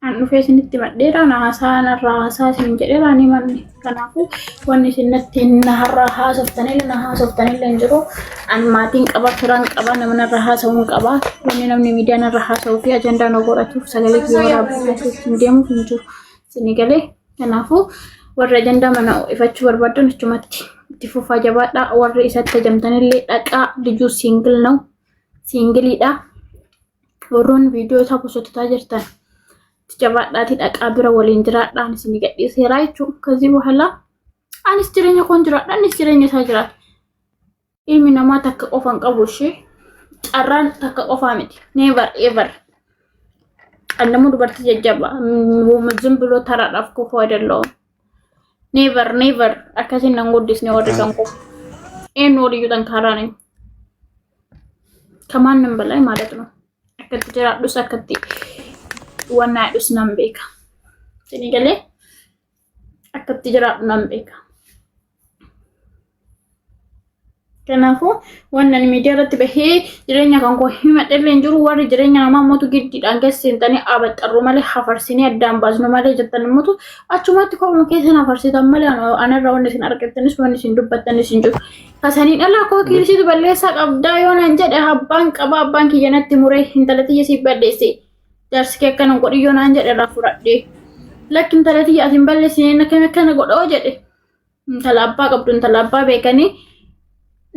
An dhufee isinitti madheera na haasaa narraa haasaa isin jedheera ni manne. Kanaafuu wanni isin natti na har'aa haasoftanillee na haasoftanillee hin jiru. An maatiin qaba, firan qaba, nama narra haasa'uun qaba. Wanni namni miidiyaa narra haasa'uu fi ajandaa na godhatuuf sagalee kiyya waraabuu ittiin deemuuf hin jiru. Isinii galee kanaafuu warri ajandaa mana ifachuu barbaadan achumatti itti fufaa jabaadhaa. Warri isatti ajamtanillee dhaqaa lijuu siingil na'u siingiliidha. Warroonni viidiyoo isaa posototaa jirtan itti jabaadhaatii dhaqaa bira waliin jiraadhaan isinii gadhiiseeraa jechuudha. Kazii bahalaa anis jireenya koon jiraadha innis jireenya isaa jiraata. Ilmi namaa takka qofa hin qabu ishee carraan takka qofaa miti. Never ever. Annamu dubartii jajjaba. Zim biloo taraadhaaf kofoo አይደለሁም. Never never akkasiin nan guddisne warri kan koo. Eenyu waliyyuu xankaaraa ነኝ. ከማንም በላይ ማለት ነው። Akkatti jiraadhus akkatti wannaadhus nan beeka. Isinii galee akkatti jiraadhu nan beeka. Kanaafuu wanni ani miidiyaa irratti bahee jireenya kan koo himadhellee hin jiru warri jireenya namaa mootu giddiidhaan keessa seentanii abaxxarru malee hafarsinee addaan baasnu malee jettan immoo achumatti kopuma keessan hafarsitan malee anarraa wanni isin argattanis wanni isin dubbattanis hin jiru. Kasaniin alaa koo kiilisitu balleessaa qabdaa yoo naan jedhe abbaan qaba abbaan kiyya natti muree intala tiyya siif balleesse jaarsi kee akkana godhi yoo naan jedhe irraa fudhadhee lakki intala tiyya ati hin balleessine akkana akkana godhoo jedhe intala abbaa qabdu intala abbaa beekanii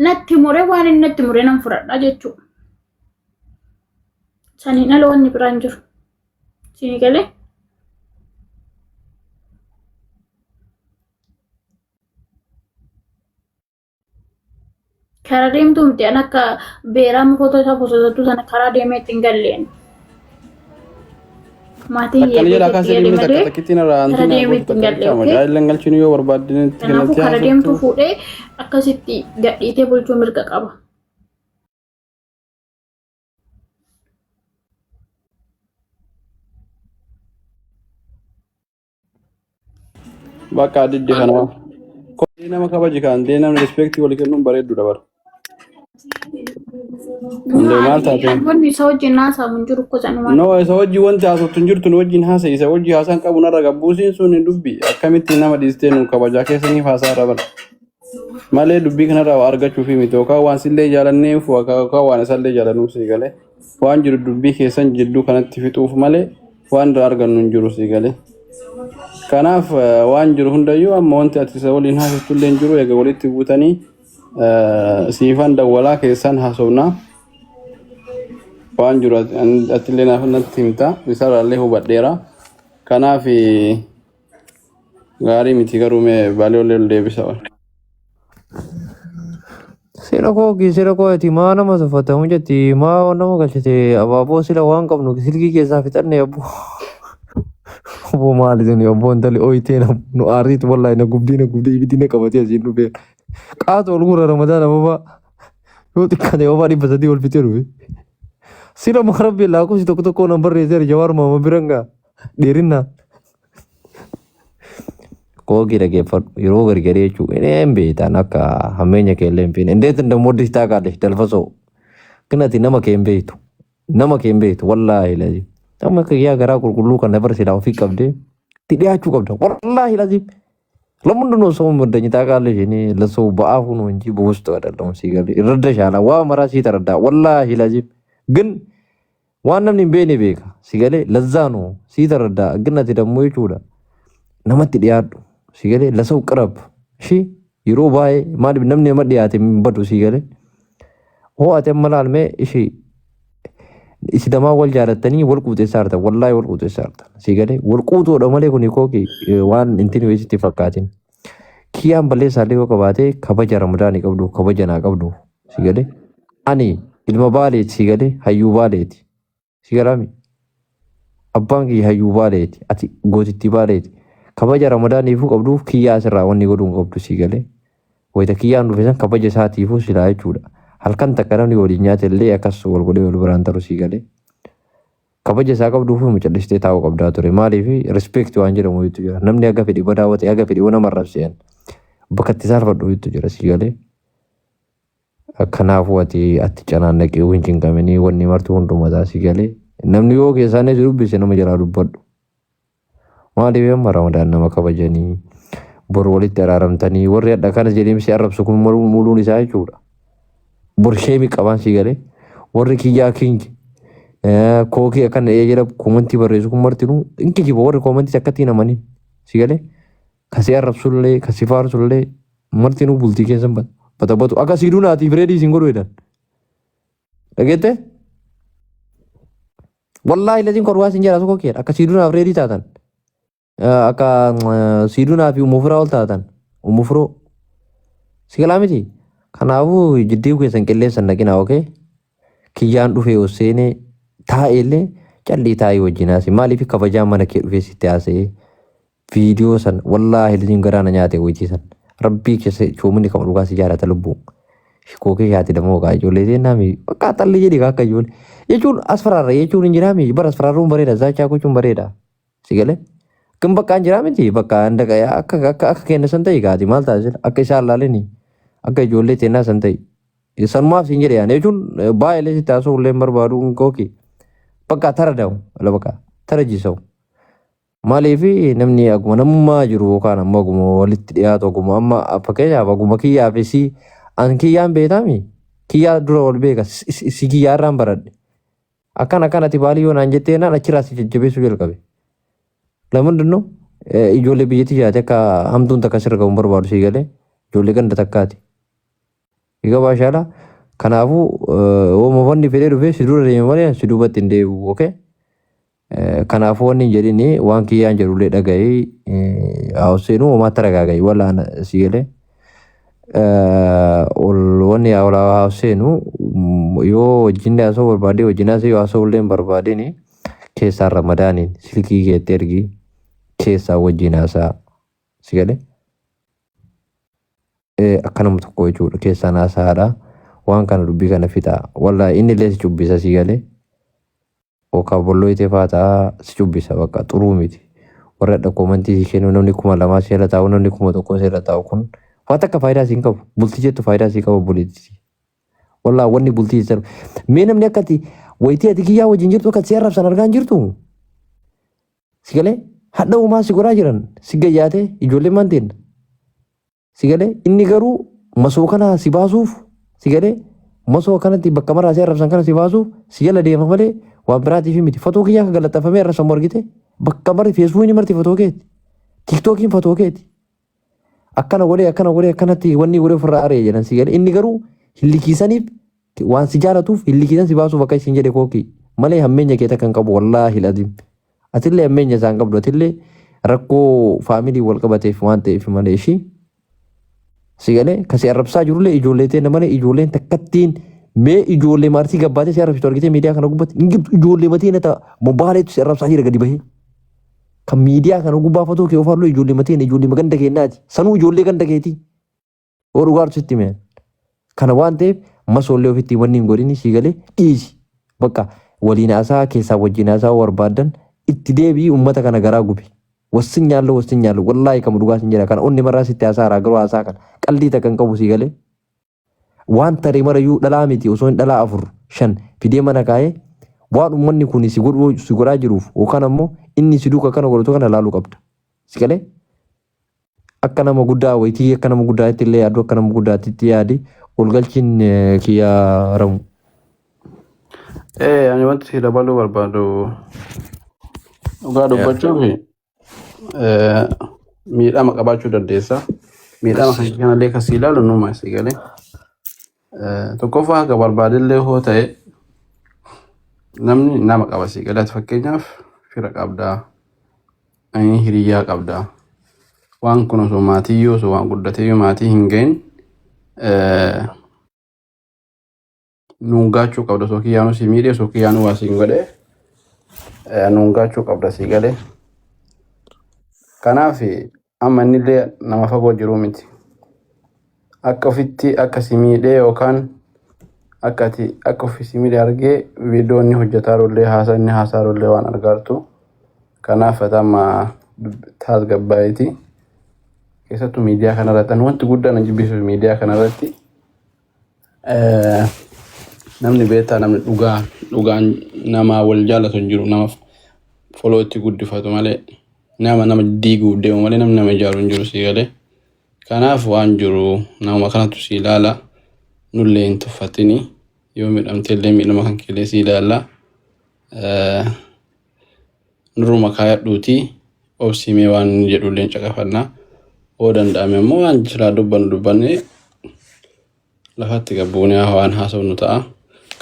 natti mure waan inni natti mure nan fudhadha jechuudha. Saniin ala wanni biraan jiru. Siinii galee? Karaa deemtuu miti an akka beeraa footoo isaa bososattuu sana karaa deemee ittiin galleen. Maatiin Akkana jedha yeedee kaasee itti dhimmi takka malee takkittiin irraa karaa antiin deemee gootu ittiin takka galle bicha okay. mucaa illee galchinu yoo barbaadde itti Kanaafuu kennatti karaa deemtuu haasoftu. fuudhee akkasitti gadhiitee bulchuu mirga qaba. Bakka didde kana. Kophee nama kabaji kan dee namni respectii walii kennuun bareedduudha bara. Hundee maal taate? Wanni isa wajjin haasa'amu hin jiru akkoo sanumaan. No, isa wajjin wanti haasoftu hin jirtu nu wajjin haasa'e isa wajjin haasaan qabu narra gabbuusiin sun hin dubbi akkamitti nama dhiistee nu kabajaa keessaniif haasaa irra bara. Malee dubbii kanarraa waa argachuuf miti yookaan waan sillee jaalanneef yookaan waan isallee jaalannuuf sii galee waan jiru dubbii keessan jidduu kanatti fixuuf malee waan irraa argannu hin jiru sii galee. Kanaaf waan jiru hundayyuu amma wanti ati isa waliin haasoftu illee hin jiru eega walitti buutanii siifan dawwalaa keessan haasofnaa waan jiru ati illee naaf natti himta isarraallee hubadheera. Kanaaf gaarii miti garuu mee baalee ol deebisa. Sila koo sila koo ati maa nama tuffatamu jetti maa nama galchite abaaboo sila waan qabnu silkii keessaa fixanne abboo. Obbo maali tuni obbo intali ooyitee na nu aarriitu wallaahi na gubdii na gubdii ibiddi na qabatee asiin dhufee. Qaatu ol gurra ramadaan ababaa yoo xiqqaate ababaa 300 ol fixee dhufe. Sila muka rabbi lakkoofsi tokko tokko nan barreesseera jawaar maama biran gaa dheerinnaan. Kookii dhageeffadhu yeroo gargaree jechuun hin beektan akka hammeenya kee illee hin beekne. Indeet እንደምወድሽ ታውቃለሽ ደልፈሰው ግን ati nama kee hin beektu nama kee hin beektu wallaahi lazim amma kiyyaa garaa qulqulluu kana bara silaa ofii qabdee itti dhiyaachuu qabda wallaahi lazim ለምንድን ነው ሰው የሚወደኝ ታውቃለሽ? እኔ ለሰው በአፉ ነው እንጂ በውስጡ አይደለም። ሲገል ይረዳሻል። ዋ መራ ሲተረዳ ወላሂ ለዚም ግን waan namni hin beekne beeka. Si galee ለዛ ነው ሲተረዳ ግን ati ደግሞ jechuudha namatti dhiyaadhu si galee ለሰው ቅረብ እሺ yeroo baay'ee maaliif namni nama dhiyaate hin badu si galee hoo ati amma laalmee ishii isi lamaan wal jaalattanii wal quuxessaa jirtan wallaahi wal quuxessaa jirtan si galee wal quuxuudha malee kuni kooki waan intin weessitti fakkaatin kiyyaan balleessaallee yoo qabaate kabaja ramadaanii qabdu kabaja naa qabdu si galee ani ilma baaleeti si galee hayyuu baaleeti si galaami abbaan kiyya hayyuu baaleeti ati gootittii baaleeti kabaja ramadaaniifuu qabduuf kiyyaa asirraa wanni godhuu hin qabdu si galee wayita kiyyaan dhufe san kabaja isaatiifuu silaa jechuudha halkan takka namni waliin nyaate illee akkas wal godhee wal biraan taru si galee kabaja isaa qabduufuu mucallistee taa'uu qabdaa ture maaliif respect waan jedhamu wayitu jira namni haga fedhe badaa wate haga fedhe nama arrabseen bakka itti saalfadhu wayitu jira si galee Kanaafuu ati atti canaannaqee hin cinqaminii wanni martuu hundumataa si galee namni yoo keessaan si dubbise nama jalaa dubbadhu. Maaliif amma Ramadaan nama kabajanii bor walitti araaramtanii warri hadha kanas jedhee si arrabsu kun muluun isaa jechuudha. Bor sheemii qabaan si galee warri kiyyaa kingi kookii akkana jedha koomantii barreessu kun martinuu hin kijiba warri koomantii akkatti hin amanin si galee kasii arrabsullee kasii faarsullee martinuu bultii keessan batabatu akka siiduu naatiif reedii isin godhu jedhan. Dhageette? Wallaahi laziin korwaa isin jedha tokko keedha akka siiduu naaf reedii taatan. Akka siiduu fi umufuraa ol taatan umufuroo si galaa miti. Kanaafuu jidduu keessan qilleensa naqinaa okee kiyyaan dhufee ol seenee taa'ellee callii taa'ee wajjin haasa'e maaliif kabajaan mana kee dhufee sitti haasa'ee viidiyoo san wallaahi laziin garaa na nyaate wayitii san rabbii keessa choominni kama dhugaa si jaalata lubbuu kookee shaati damoo kaa ijoollee seennaami bakka xalli jedhi akka ijoollee jechuun as faraarra jechuun hin jiraami bara as faraarruun bareeda zaachaa gochuun bareeda si galee ግን bakka hin jiraa miti bakka akka akka akka kenna san ta'e gaati maal taasisa akka isaan laalini akka ijoollee teennaa san ta'e sanumaaf siin jedhe yaani jechuun baay'ee sitti haasa'u illee hin barbaadu kooki bakka tara da'u ala bakka tara jisa'u maaliif namni akkuma namummaa jiru yookaan ammoo akkuma walitti dhiyaatu akkuma amma fakkeenyaaf akkuma kiyyaa fi si an kiyyaan beekami kiyyaa dura wal beeka si kiyyaa irraan baradhe akkan akkanati baalii yoo naan jettee naan achirraa si jajjabeessuu jalqabe. Lamandinno ijoollee biyyatti jiraate akka hamtuun takka sirra ga'u hin barbaadu si galee ijoollee ganda takkaati. Egaa baashaala kanaafuu oomofanni fedhee dhufee si dura deeme malee si duubatti hin deebi'u okee. Kanaafuu wanni hin jedhini waan kiyyaan jedhullee dhaga'ee haaseenuu homaa taragaaga'i wallaan si galee. Ol wanni ol haaseenu yoo wajjin haasa'uu barbaade wajjin haasa'uu yoo haasa'uu illee hin barbaadini keessaan ramadaaniin silkii keetti ergi keessaa wajjin haasa'a si galee. Akka nama tokko jechuudha keessaan haasa'aadha waan kana dubbii kana fixa wallaahi inni illee si cubbisa si galee yookaan bolloo itee faa ta'a si cubbisa bakka xuruu miti warra hadha koomantii si kennu namni 2000 si irra taa'u namni 1000 si irra taa'u kun waan takka faayidaa si hin qabu bultii jettu faayidaa si qaba buleetti wallaahi wanni bultii si mee namni akkati wayitii ati kiyyaa wajjin jirtu akka si arrabsan argaa hin jirtu si galee hadha uumaa si godhaa jiran si gayyaatee ijoollee maan teenna Si galee inni garuu masoo kana si baasuuf si galee masoo akkanatti bakka maraa si arrabsan kana si baasuuf si jala deema malee waan biraatiif miti. Fotoo kiyyaa kan galaxafamee arrabsamu argite bakka marti feesbuukni marti fotoo keeti. Tiktookiin fotoo keeti. Akkana godhee akkana godhee akkanatti wanni godhee ofirraa ari'e jedhan si galee inni garuu hin likiisaniif waan si jaalatuuf hin likiisan si baasuuf akka isin jedhe kookii malee hammeenya kee takka hin qabu wallaahi laziim. Atillee hammeenya isaan qabdu atillee rakkoo faamilii wal qabateef waan ta'eef malee ishii si galee kasi arrabsaa jirullee ijoollee ta'e malee ijoolleen takkattiin mee ijoollee maarsii gabbaatee si arrabsitu argitee miidiyaa kana gubbatti hin jirtu ijoollee matii na ta'a mobaaleetu si arrabsaa jira gadi bahee kan miidiyaa kana gubbaa fotoo kee ofaalloo ijoollee matii ijoollee ganda keenyaati sanuu ijoollee ganda keetii. Yoo dhugaatu sitti hime. Kana waan ta'eef masoollee ofitti wanni hin godhini sii galee dhiisi. Bakka waliin haasaa keessaa wajjin haasaa barbaaddan itti deebi'i uummata kana garaa gubi. Wassin nyaalloo wassin nyaalloo wallaahi kama dhugaa sin jedha kana onni marraa sitti haasaa haraa garuu haasaa kana qaldii takka hin qabu sii galee. Waan taree marayyuu dhalaa miti osoo hin dhalaa afur shan fidee mana kaa'ee waan uummanni kun si godhuu si godhaa jiruuf yookaan ammoo inni si duuka akkana godhatu kana laaluu qabda. Si galee? Akka nama guddaa wayitii akka nama guddaatti illee yaadu akka nama guddaatti yaadi ol galchiin kiyya ramu. Ani wanti si dabaluu barbaadu dhugaa dubbachuuf miidhama qabaachuu dandeessa. Miidhama kan kanallee kan si ilaalu numa si galee. Tokkoffaa akka barbaadellee hoo ta'e namni nama qaba si galee. Ati fakkeenyaaf fira qabdaa, hiriyyaa qabdaa. Waan kun osoo maatii yoo osoo waan guddatee maatii hin gahin nuun gaachuu qabda osoo kiyyaanuu si miidhee osoo kiyyaanuu waa siin godhee nuun gaachuu qabda si galee. Kanaaf amma innillee nama fagoo jiruu miti. Akka ofitti akka si miidhee yookaan akka ati akka ofi si miidhee argee viidiyoo inni hojjetaa jirullee haasaa inni haasaa jirullee waan argaartu. Kanaaf ati amma tasgabbaa'eeti. Keessattuu miidiyaa kanarratti ani wanti guddaan na jibbisiisu miidiyaa kanarratti namni beektaa namni dhugaa dhugaan namaa wal jaalatu hin jiru nama follow itti guddifatu malee Nama nama diiguuf deemu malee namni nama ijaaru hin jiru sii galee. Kanaaf waan jiru nama kanatu si ilaala. Nullee hin tuffatini. Yoo miidhamte illee miidhama kan keellee si ilaalla. Nurruma kaayadhuuti obsimee waan inni jedhullee hin caqafanna. Yoo danda'ame ammoo waan silaa dubbannu dubbannee lafatti gabbuunee waan haasofnu ta'a.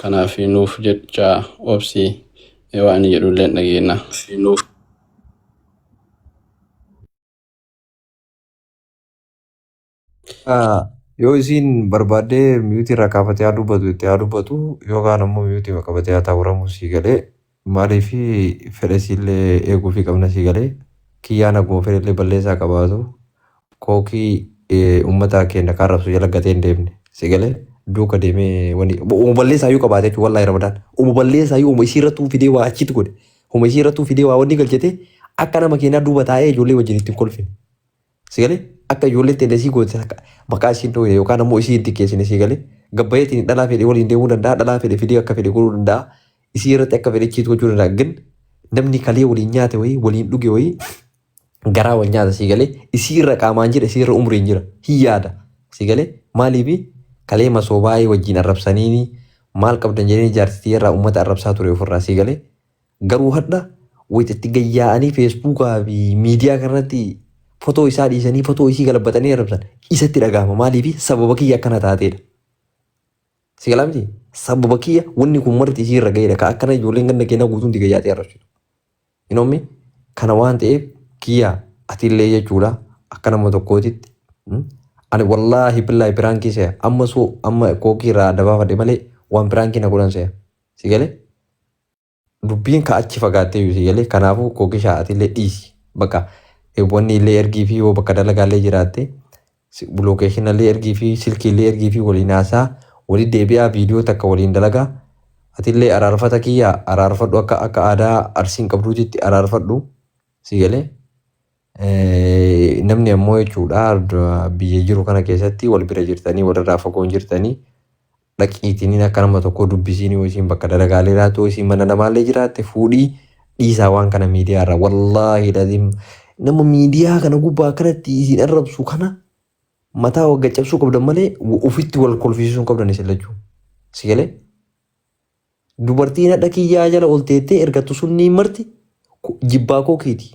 Kanaaf nuuf jecha obsi waan inni jedhullee hin dhageenya. Yoo isiin barbaaddee mute irraa kaafatee haa dubbatu itti haa dubbatu yookaan ammoo mute qabatee haa taa'u sii galee maaliif fedha isiillee eeguufii qabna sii galee kiyyaan akkuma fedhellee balleessaa qabaatu kookii uummata keenya kan arrabsu jala gatee hin deemne si galee duuka deemee wani uuma balleessaa iyyuu qabaate jechuudha wallaahi ramadaan uuma balleessaa iyyuu uuma isii irrattuu fidee waa achitti godhe uuma isii irrattuu fidee waa wanni galchete akka nama keenyaa duuba taa'ee ijoollee wajjin ittiin kolfine. Si galee akka ijoollee teelesii goote akka maqaa isiin dhooyne yookaan ammoo isii hin xiqqeessine si galee gabbayeetiin dhalaa fedhe waliin deemuu danda'a dhalaa fedhe fidee akka fedhe godhuu danda'a isii irratti akka fedhe chiitu gochuu danda'a gin namni kalee waliin nyaate wayii waliin dhuge wayii garaa wal nyaata si galee isii irra qaamaan jira isii irra umriin jira hin yaada si galee maaliifi kalee masoo baay'ee wajjin arrabsaniini maal qabdan jedhanii jaartitii irraa uummata arrabsaa ture ofirraa si galee Garuu hadha wayita itti gayyaa'anii feesbuukaa fi miidiyaa kanarratti fotoo isaa dhiisanii fotoo isii galabbatanii arrabsan isatti dhagahama. Maaliif sababa kiyya akkana taateedha. Si galaa miti? Sababa kiyya wanni kun marti isii irra ga'eedha. Ka akkana ijoolleen ganda keenyaa guutuun itti gayyaatee arrabsitu. Inoommi kana waan ta'eef kiyya atillee jechuudha akka nama tokkootitti ani wallaahi billaahi piraankii se'a amma soo amma kookii irraa adda baafadhe malee waan piraankii na godhan se'a. Si galee? Dubbiin ka achi fagaattee iyyuu si galee kanaafuu kookishaa atillee dhiisi bakka wanni illee ergii fi yoo bakka dalagaallee jiraatte lookeeshinallee ergii fi silkiillee ergii fi waliin haasaa walii deebi'aa viidiyoo takka waliin dalagaa atillee araarfata kiyya araarfadhu akka akka aadaa arsiin qabduutitti araarfadhu si galee namni ammoo jechuudha biyya jiru kana keessatti wal bira jirtanii walirraa fagoon jirtanii dhaqiitiniin akka nama tokkoo dubbisiin yoo isiin bakka dalagaalee jiraattu yoo isiin mana namaallee jiraatte fuudhii dhiisaa waan kana miidiyaa irraa wallaahi lazim nama miidiyaa kana gubbaa akkanatti isin arrabsu kana mataa wagga cabsuu qabdan malee ofitti wal kolfisiisuu hin qabdan isin lachuu si galee dubartiin hadha kiyyaa jala ol teettee ergattu sunnii marti jibbaa koo keeti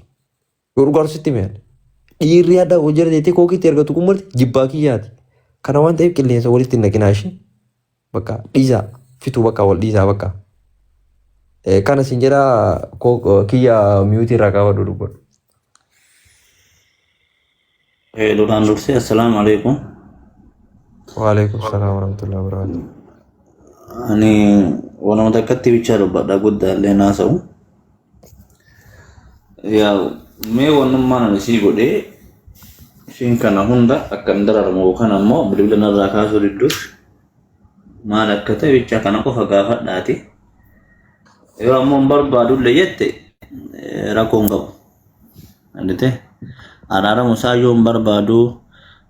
Yoo dhugaa sitti hime ani. Dhiirri hadha hojii irra teettee kookiitti ergatu kun marti jibbaa kiyyaati. Kana waan ta'eef qilleensa walitti hin naqinaa ishee. Bakka dhiisaa fituu bakka wal dhiisaa bakka. Kana sin jedhaa kiyya miyuutii irraa kaafadhu dubbadhu. Duraan dursee assalaamu alaikum. Waalaikum salaam warahmatullahi wabarakatuh. Ani waanuma takkatti bichaa dubbadha guddaa illee naasa'u. Yaa mee wannummaan ani sii godhee ishiin kana hunda akka hin dararmu yookaan ammoo bilbila narraa kaasuu didduuf maal akka ta'e bichaa kana qofa gaafadhaati. Yoo ammoo hin barbaadullee jette rakkoo hin qabu. Argitee araaramu isaa yoo hin barbaadu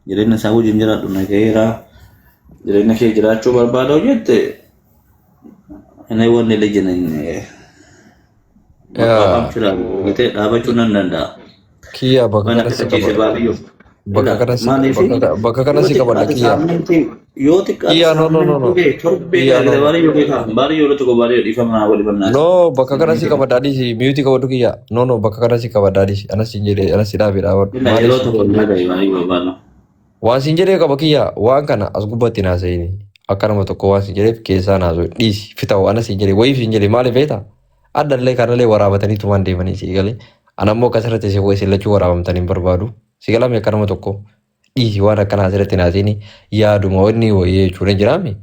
jireenya isaa wajjin jiraadhu na gaheera jireenya kee jiraachuu barbaada jette inni wanni illee jiran Yaa argitee dhaabachuu nan danda'a. Kiyya bakka Waan kana si akka ciise qaba. baadiyyo. Bakka kana si Maaliif bakka kana yoo si qabadha xiqqaate kiyya. saammintii yoo xiqqaate Kiyya no no no no. saammintii ga'e torbee Kiyya no argite no. baadiyyo beekaa baadiyyo yeroo tokko baadiyyo dhiifama naa godhi bannaati. No bakka kana si qabadha dhiisi miyuutii qabadhu kiyya. No no bakka kana si qabadha dhiisi anas sin jedhee anas si dhaabe dhaabadhu. Ila Maaliif yeroo sin tokko jedhee na ga'e baadiyyo barbaadu. waan sin jedhee qaba kiyya waan kana as gubbatti hin haasa'ini. Akka nama tokko waan sin jedheef keessaa na haasa'u dhiisi fita'u anas sin jedhee wayiif sin jedhee maaliif beektaa? Addallee kanallee waraabatanii tumaan deemanii si galee. Ana immoo akkasirratti si isin lachuu waraabamtanii hin barbaadu. Si galame akka nama tokko dhiisi waan akkanaa asirratti hin haasa'ini yaaduma wanni wayii jechuun hin jiraami.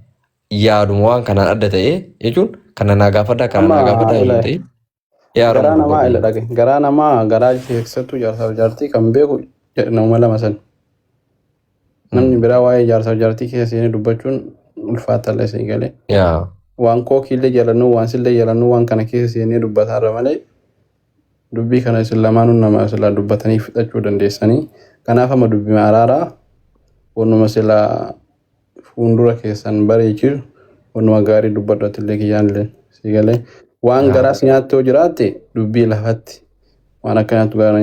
Yaaduma waan kanaan adda ta'e jechuun kana naa gaafadhaa kana Amma naa gaafadhaa ila jechuun ta'e yaadamu garaa namaa ila dubbadhu. dhage garaa namaa garaa keessattuu jaarsaaf jaartii kan beeku nama lama san. Namni biraa waa'ee jaarsaaf jaartii keessa seenee dubbachuun ulfaatallee sii galee. Yaa. Waan kookiillee jalannuu waan sillee jalannuu waan kana keessa seenee dubbataarra malee dubbii kana isin lamaanuu nama silaa dubbatanii fixachuu dandeessanii. Kanaaf amma dubbii araaraa wannuma silaa fuuldura keessan bareechisu wannuma gaarii dubbadhu atillee kiyyaan illee sii galee. Waan Yaa. garaas nyaattoo jiraatte dubbii lafatti waan akkanaatu gaara